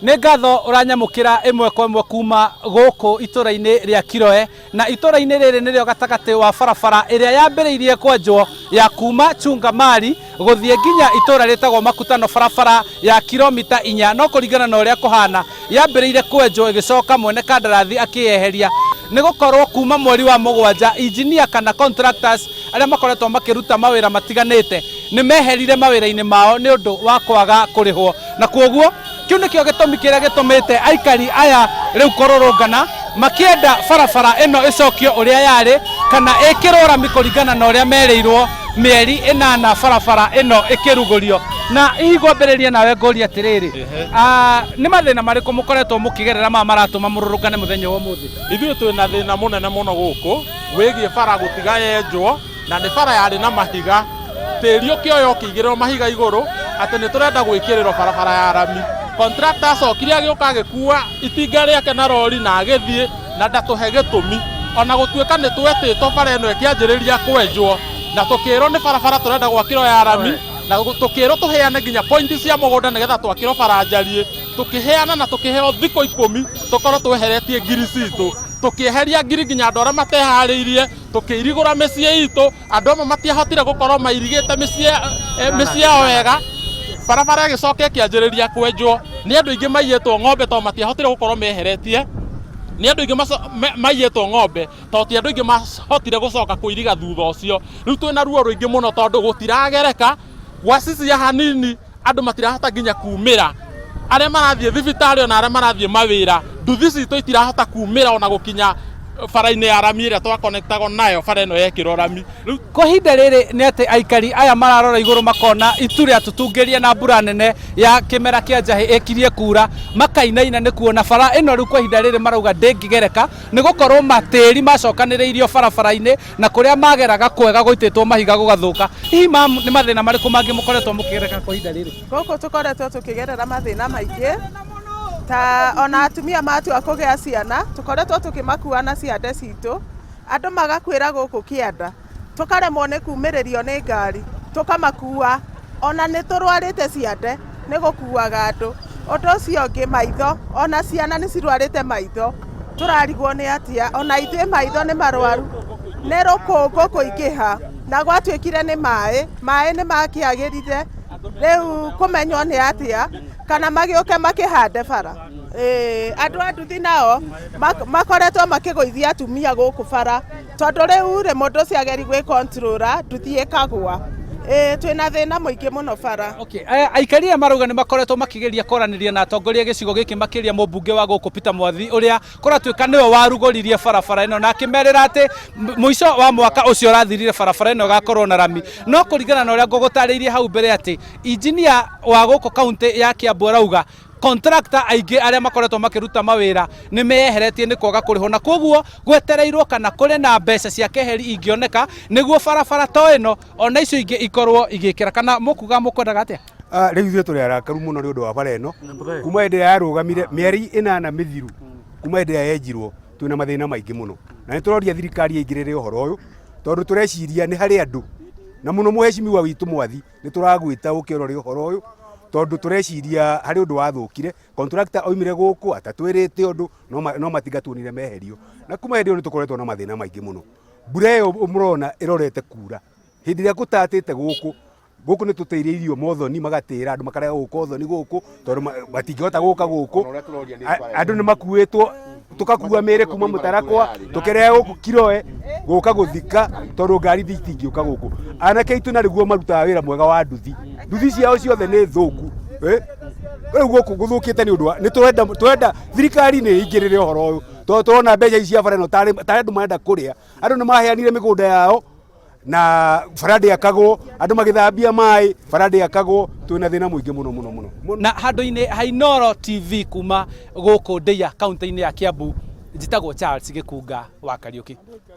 Nĩ ngatho ũranyamũkĩra ĩmwe kwa ĩmwe kuma gũkũ itũra-inĩ rĩa Kiroe, na itũra-inĩ rĩrĩ nĩrĩo gatagatĩ wa barabara ĩrĩa yambĩrĩirie kwenjwo ya kuma Chungamari gũthiĩ nginya itũra rĩtagwo Makutano, barabara ya kilomita 4, no kũringana na ũrĩa kũhana yambĩrĩire kwenjwo ĩgĩcoka mwene kandarathi akĩyeheria, nĩ gũkorwo kuma mweri wa 7 engineer kana contractors arĩa makoretwo makĩruta mawĩra matiganĩte nĩ meherire mawĩra-inĩ mao nĩ ũndũ wa kwaga kũrĩhwo, na kwoguo kĩu nĩkĩo gĩtũmi kĩrĩa gĩtũmĩte aikari aya rĩu kũrũrũngana makĩenda barabara ĩno ĩcokio ũrĩa yarĩ kana ĩkĩrwo rami kũringana na ũrĩa merĩirwo mĩeri 8 barabara ĩno ĩkĩrugũrio. Na hihi ngwambĩrĩria nawe ngũrie atĩrĩrĩ, nĩ mathĩna marĩkũ mũkoretwo mũkĩgerera maya maratũma mũrũrũngane mũthenya wa ũmũthĩ? Ithuĩ twĩna thĩna mũnene mũno gũkũ wĩgiĩ bara gũtiga yenjwo, na nĩ bara yarĩ na mahiga, tĩri ũkĩoywo ũkĩigĩrĩrwo mahiga igũrũ atĩ nĩ tũrenda gwĩkĩrĩrwo barabara ya rami. Contractor acokire agĩũka agĩkua itinga rĩake na rori na agĩthiĩ na ndatũhe gĩtũmi, ona gũtuĩka nĩ twetĩtwo bara ĩno ĩkĩanjĩrĩria kwenjwo na tũkĩrwo nĩ barabara tũrenda gwakĩrwo ya rami, na tũkĩrwo tũheane nginya point cia mũgũnda nĩgetha twakĩrwo bara njariĩ. Tũkĩheana na tũkĩheo thikũ 10 tũkorwo tweheretie ngiri citũ. Tũkĩeheria ngiri nginya andũ arĩa mateharĩirie, tũkĩirigũra mĩciĩ itũ. Andũ amwe matiahotire gũkorwo mairigĩte mĩciĩ yao wega. Barabara ĩgĩcoka ĩkĩanjĩrĩria kwenjwo. Nĩ andũ aingĩ maiyĩtwo ng'ombe tondũ matiahotire gũkorwo meheretie. Nĩ andũ aingĩ maiyĩtwo ng'ombe tondũ ti andũ aingĩ mahotire gũcoka kũiriga thutha ũcio. Rĩu twĩna ruo rũingĩ mũno tondũ gũtiragereka, gwacicĩa hanini andũ matirahota nginya kumĩra. Arĩa marathiĩ thibitarĩ ona arĩa marathiĩ mawĩra, nduthi citũ itirahota kumĩra ona gũkinya bara-inĩ ya rami ĩrĩa twakonektagwo nayo, bara ĩno yekĩrwo rami. Rĩu kwa ihinda rĩrĩ nĩ atĩ aikari aya mararora igũrũ makona itu rĩatũtungĩria na mbura nene ya kĩmera kĩa njahĩ ĩkirie kura, makainaina nĩ kuona bara ĩno rĩu kwa ihinda rĩrĩ marauga ndĩngĩgereka nĩ gũkorwo matĩri macokanĩrĩirio barabara-inĩ na kũrĩa mageraga kwega gũitĩtwo mahiga gũgathũka. Hihi mam, nĩ mathĩna marĩkũ mangĩ mũkoretwo mũkĩgereka kwa ihinda rĩrĩ? Gũkũ tũkoretwo tũkĩgerera mathĩna maingĩ, ta ona atumia matua kũgĩa ciana tũkoretwo tũkĩmakua na ciande citũ, andũ magakuĩra gũkũ kĩanda, tũkaremwo nĩ kumĩrĩrio nĩ ngari, tũkamakua, ona nĩ tũrwarĩte ciande nĩ gũkuaga andũ. Ũndũ ũcio ũngĩ maitho, ona ciana nĩ cirwarĩte maitho, tũrarigwo nĩ atĩa, ona ithuĩ maitho nĩ marwaru, nĩ rũkũngũ kũingĩha, na gwatuĩkire nĩ maĩ, maĩ nĩ makĩagĩrire, rĩu kũmenywo nĩ atĩa, kana magĩũke makĩhande bara. Ĩĩ, andũ a nduthi nao makoretwo makĩgũithia atumia gũkũ bara, tondũ rĩu rĩ mũndũ ũcio ageri gwĩ control nduthi ĩkagwa. Ĩĩ, twĩna thĩna mũingĩ mũno bara. Okay. Aikari aya marauga nĩ makoretwo makĩgeria kwaranĩria na atongoria a gĩcigo gĩkĩ makĩria mũmbunge wa gũkũ Peter Mwathi ũrĩa kũratuĩka nĩwe warugũririe barabara ĩno na akĩmerĩra atĩ mũico wa mwaka ũcio ũrathirire barabara ĩno ĩgakorwo na rami. No kũringana na ũrĩa ngũgũtarĩirie hau mbere atĩ injinia wa gũkũ kaunti ya Kiambu arauga contractor aingĩ arĩa makoretwo makĩruta mawĩra nĩ meyeheretie nĩ kwaga kũrĩhwo, na koguo gwetereirwo kana kũrĩ na mbeca cia keheri ingĩoneka nĩguo barabara to ĩno ona icio ingĩ ikorwo igĩkĩra. Kana mũkuga mũkwendaga atĩa? Rĩu ithuĩ tũrĩ arakaru mũno nĩ ũndũ wa bara ĩno kuma hĩndĩ ĩrĩa yarũgamire mĩeri 8 mĩthiru, kuma hĩndĩ ĩrĩa yenjirwo twĩna mathĩna maingĩ mũno, na nĩ tũroria thirikari ĩingĩrĩre ũhoro ũyũ tondũ tũreciria nĩ harĩ andũ, na mũno mũhecimiwa witũ Mwathi nĩ tũragwĩta ũke ũrore ũhoro ũyũ tondũ tũreciria harĩ ũndũ wathũkire. Contractor oimire gũkũ atatwĩrĩte ũndũ, no matinga tuonire meherio, na kuma hĩndĩ ĩyo nĩ tũkoretwo na mathĩna maingĩ mũno. Mbura ĩyo mũrona ĩrorete kura hĩndĩ ĩrĩa gũtatĩte gũkũ, gũkũ nĩ tũteire irio mothoni magatĩra andũ makarega gũka ũthoni gũkũ tondũ matingĩhota gũka gũkũ. Andũ nĩ makuĩtwo, tũgakua mĩĩrĩ kuma Mũtarakwa tũkĩrehe gũkũ Kiroe gũka gũthika tondũ ngari itingĩũka gũkũ. Anake aitũ na nĩguo marutaga wĩra mwega wa nduthi, nduthi ciao ciothe nĩ thũku. Rĩu gũkũ gũthũkĩte nĩ ũndũ wa nĩ tũrenda thirikari nĩ ĩingĩrĩre ũhoro ũyũ tondũ tũrona mbeca ici cia bara ĩno tarĩ andũ marenda kũrĩa. Andũ nĩ maheanire mĩgũnda yao na bara ndĩakagwo, andũ magĩthambia maĩ bara ndĩakagwo, twĩna thĩna mũingĩ mũno mũno mũno. Na handũ-inĩ ha Inooro TV kuma gũkũ Ndeiya kaunti-inĩ ya Kiambu, njĩtagwo Charles Gĩkunga wa Kariũki.